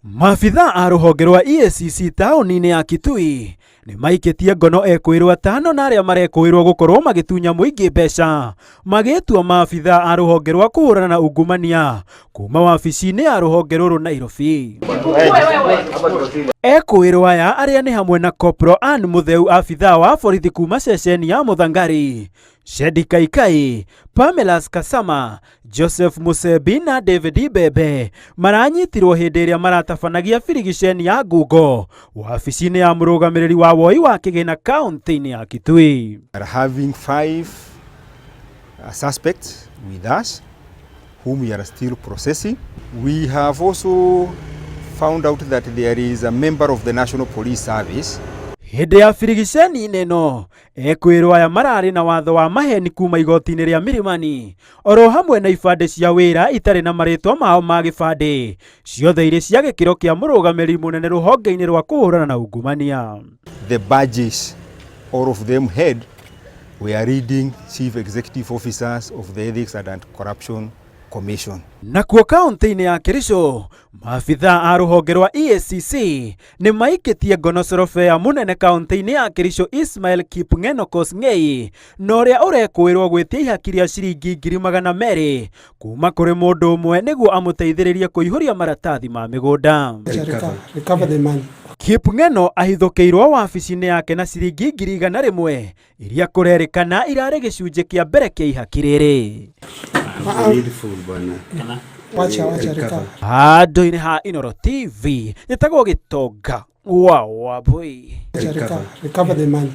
Maabitha a rũhonge rwa EACC taũni-inĩ ya Kitui nĩ maikĩtie ngono ekũĩrwo atano na arĩa marekũĩrwo gũkorwo magĩtunya mũingĩ mbeca magĩtua maabitha a rũhonge rwa kũhũrana na ungumania kuma wabici-inĩ ya rũhonge rũrũ Nairobi. Ekũĩrwo aya arĩa nĩ hamwe na Kopro Ann Mutheu abithaa wa borithi kuma ceceni ya Muthangari, Shedi Kaikai, Pamela Kasama, Joseph Musembi na David Mbembe maranyitirwo hĩndĩ ĩrĩa maratabanagia birigiceni ya ngungo wabici-inĩ ya mũrũgamĩrĩri wa woi wa kĩgĩna kaunti-inĩ ya Kitui. Are having five suspects with us whom we are still processing. We have also found out that there is a member of the National Police Service. Hĩndĩ ya birigiceni-inĩ ĩno ekwĩrwo aya mararĩ na watho wa maheni kuma igoti-inĩ rĩa Milimani oro hamwe na ibandĩ cia wĩra itarĩ na marĩtwa mao ma gĩbandĩ ciothe irĩ cia gĩkĩro kĩa mũrũgamĩrĩri mũnene rũhonge-inĩ rwa kũhũrana na ungumania. The badges all of them had were reading Chief Executive Officers of the Ethics and Anti-Corruption Commission. Nakuo kaunti-inĩ ya Kericho maabitha a rũhonge rwa EACC nĩ maikĩtie ngono sorobea mũnene kaunti-inĩ ya Kericho Ismail Kipngeno Kosgei na ũrĩa ũrekũĩrwo gwĩtia ihaki rĩa ciringi 200,000 kuma kũrĩ mũndũ ũmwe nĩguo amũteithĩrĩrie kũihũria maratathi ma mĩgũnda. Recover the money. Kipngeno ahithũkĩirwo wabici-inĩ yake na ciringi 100,000 iria kũrerĩkana irarĩ gĩcunjĩ kĩa mbere kĩa ihaki rĩrĩ. Wacha, wacha, recover. Handũ-inĩ ha Inooro TV njĩtagwo Gĩtonga wa Wambui. Wacha, recover the money.